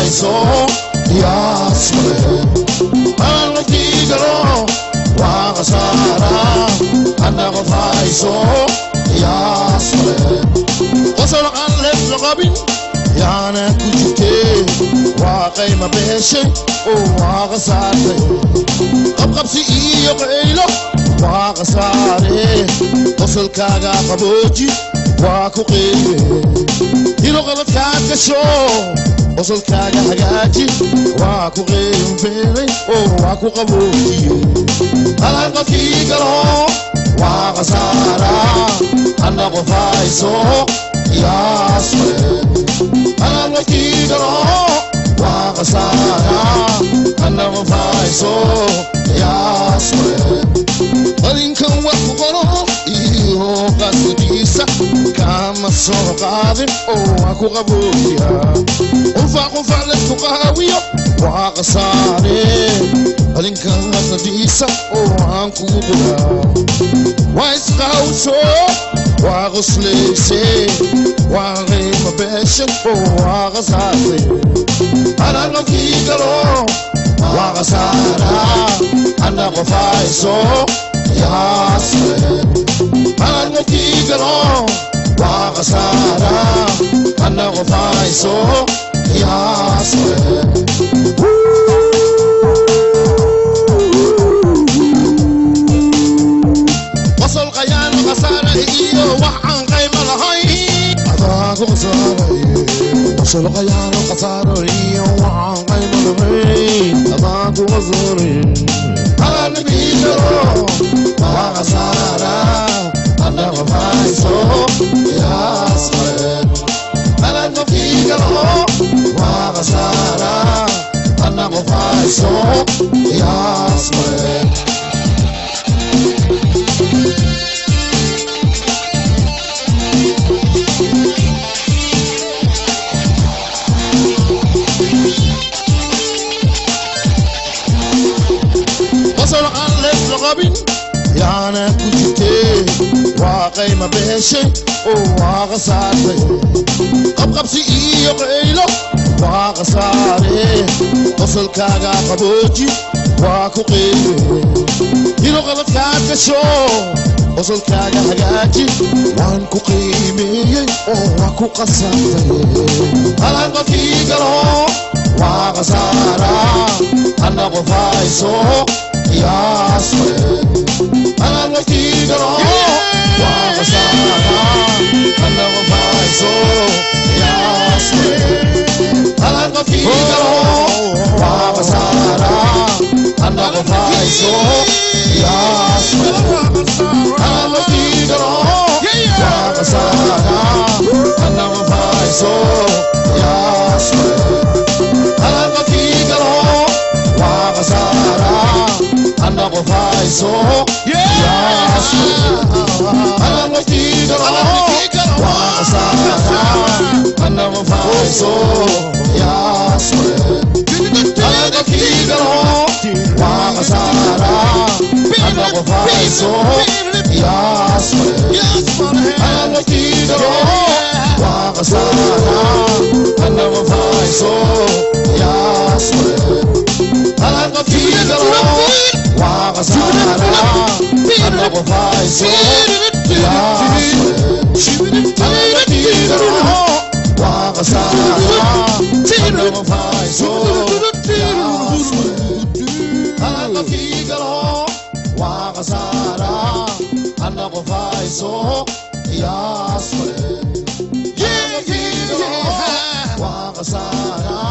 qofayso qiyaas male qaladkii galo waa khasaara anna qofayso qiyaas male qosol aan leesla qabin yaana ku jirtee waa qayma beeshay oo waa khasaartay qabqabsi iyo qaylo waa khasaare qosolkaaga qabooji waa ku qiime ilo qaladkaad gasho qosolkaaga hagaaji waa ku qiimbeelay oo waa ku qaboojiye qalad qofkii galo waa khasaara anna qofayso qiyaas male qalad qofkii galo waa khasaara anna qofayso qiyaas male qalinkan wax ku qoro iyo qasdiisa kama soo qaadin oo waa ku qaboojiya qufac qufac laysku qaawiyo waa khasaare qalinkan qasdiisa oo aan kugu qoraa waa isqaawso waa qoslayse waa qiimo beeshan oo waa khasaartay qalad qofkii galo waa khasaara anna qofayso qiyaas male qalad qofkii galo waa khasaara anna qofayso qiyaas male qosol qayaano khasaara iyo wax aan qaymo lahayn adaa ku khasaaraye qosol qayaano khasaaro iyo wax aan qaymo lahayn adaa ku khasaaraye qaladkii galo waa khasaara anna qofayso qiyaas male qalad qofkii galo waa khasaara anna qofayso qiyaas male qosol aan leesla qabin yaana ku jirtee waa qayma beeshay oo waa khasaartay qabqabsi iyo qaylo waa khasaare qosolkaaga qabooji waa ku qiime ilo qaladkaad gasho qosolkaaga hagaaji waan ku qiimeeyey oo waa ku khasaartay qalad qofkii galo waa khasaara anna qofayso qiyaas male qalad qofkii galo waa khasaara anna qofayso qiyaas male qalad qofkii galo waa khasaara anna qofayso qiyaas male qalad qofkii galo waa khasaara anna qofayso qiyaas male qalad qofkii galo waa khasaara anna qofayso qiyaas male qalad qofkii galo waa khasaara anna qofayso qiyaas male qalad qofkii galo waa khasaara anna qofayso qiyaas male qalad qofkii galo waa khasaara anna qofayso qiyaas male qalad qofkii galo waa khasaara anna qofayso qiyaas male qalad qofkii galo waa khasaara anna qofayso qiyaas male qalad qofkii galo waa khasaara anna qofayso qiyaas male qalad qofkii galo waa khasaara.